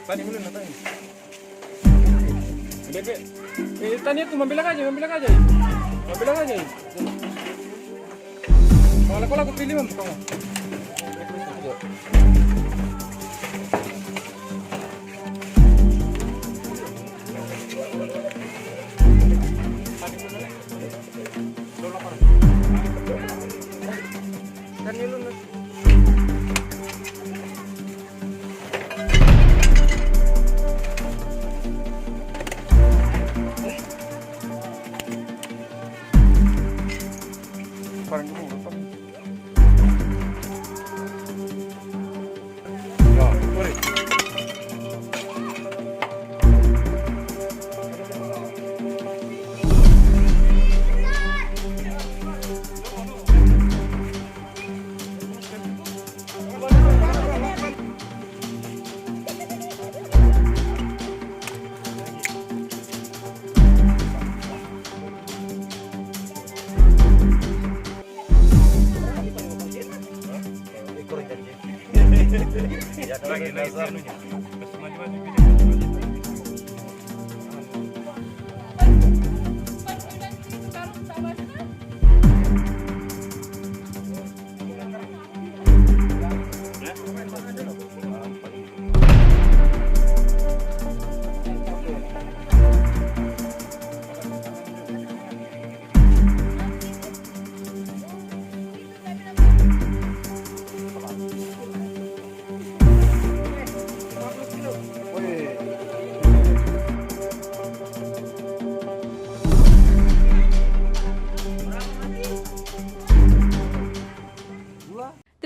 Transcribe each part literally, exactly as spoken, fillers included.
Tani ulunna, tani. Bebe. Eh, tani itu mambela aja, mambela aja. Mambela aja. Kalau, kalau aku pilih, Mam, kamu.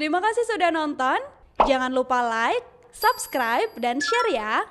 Terima kasih sudah nonton. Jangan lupa like, subscribe, dan share ya.